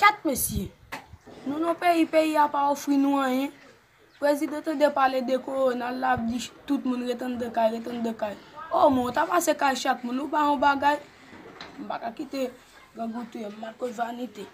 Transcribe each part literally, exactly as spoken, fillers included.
Kèt mesye! Nou nan peyi, peyi a pa ofri nou anyen. Prezidan tande pale de kowona, l ap di tout moun ret anndan kay, ret anndan kay. O mwen, w ta pase kay chak moun, ou pa yon bagay. M pa ka kite grangou touye m, m al kot Vanite.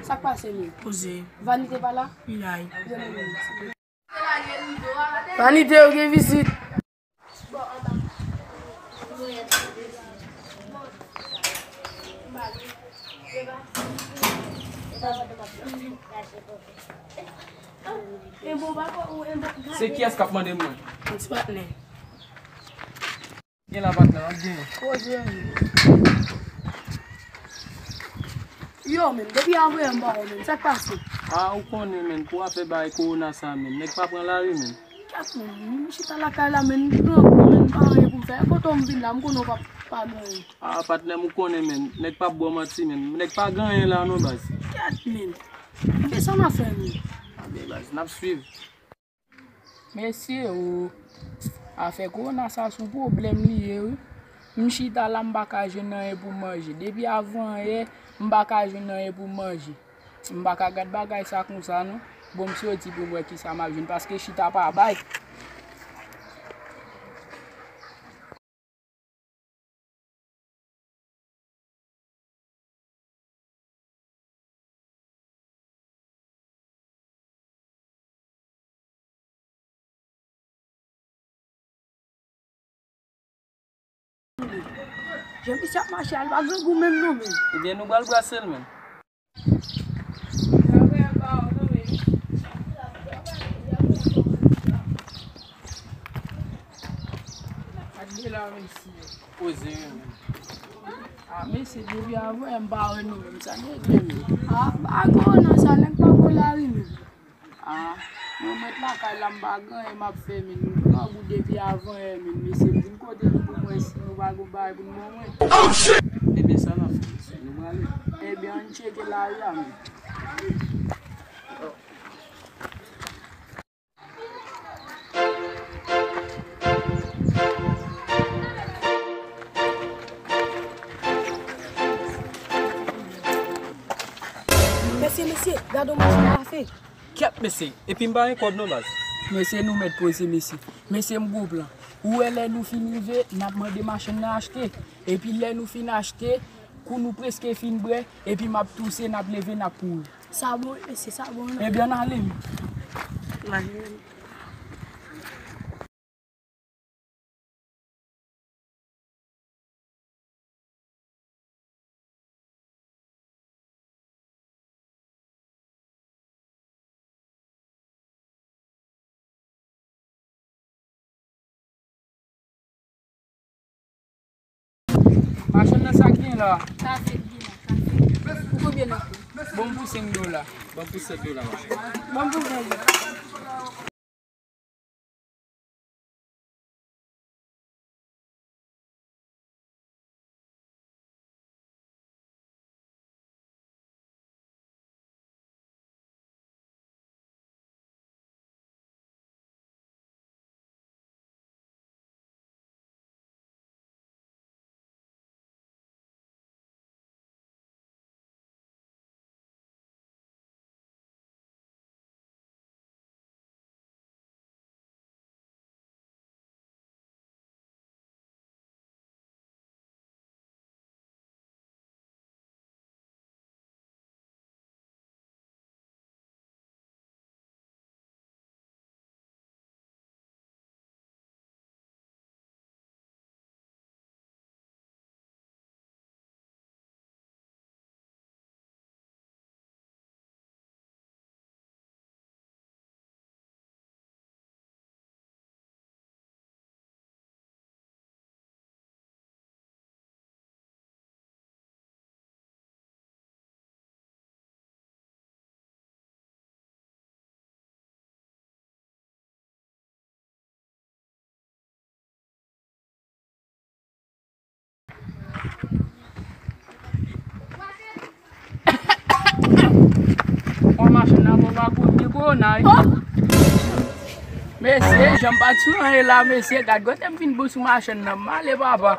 Sa k pase menm? Poze. Vanite pa la? Li la wi. Vanite, yo gen vizit. Se kiyès k ap mande mwen? Yon ti patnè. Gen la patnè, w ap genyen. Koze. Yo, menn, depi avanyè m pa wè w, menn. Sa k pase? A, ou konnen, menn, pou afè bagay kowona sa, menn. Nèg pa pran lari, menn. Kèt, menn, m chita lakay la, menn, m grangou, menn, m pa anyen pou m fè. E kote w m vin la, m konnen w pa, pa gen anyen. A, patnè m, ou konnen, menn. Nèg p ap ba w manti, menn. Nèg pa gen anyen la, non, baz. Kèt, menn. Ebyen, sa n a fè, menn? A, ben, baz, n ap swiv. Mesye o, afè kowona sa se yon pwoblèm li ye wi. M chita la, m pa ka jwenn anyen pou m manje. Depi avanyè, m pa ka jwenn anyen pou m manje. M pa ka gad bagay sa konsa non. Bon, m soti pou m wè kisa m ap jwenn, paske chita pa bay. Jan misye ap mache a, li pa grangou menm non, menn. Ebyen, nou pral brase l, menn. Gade la, mesye. Poze wi, menn. A, mesye, depi avanyè m pa wè nou menm, sa n regle menm? A, pa kowona sa, nèg pa pran lari menm. A, mwen m ret lakay la, m pa gen anyen m ap fè menm. M grangou depi avanyè menm, mesye, m vin kote nou pou m wè si nou pa gen bagay pou nou ban mwen. Ebyen, sa n ap fè, mesye? Nou prale? Ebyen, ann tcheke lari a menm. Mesye, mesye, gade yon machann kafe. Kèt, mesye, epi m pa gen kòb non, baz. Mesye, nou mèt poze, mesye. Mesye, m gon plan. Ou wè lè nou fin rive, n ap mande machann nan achte. Epi lè nou fin achte, kou nou prèske fin bwè, epi m ap touse, n ap leve, n ap kouri. Sa bon, mesye, sa bon, non? Ebyen, ann ale, m. Ann ale. Machann nan, sa k gen la? Kafe k gen la, kafe. Pou konbyen nan? Bon, pou senk dola. Bon, pou sèt dola, machann. Bon, pou ven. Wonay. Mesye, jan m pa t sou anyen la, mesye, gad kote m fin bous sou machann nan, m ale papa.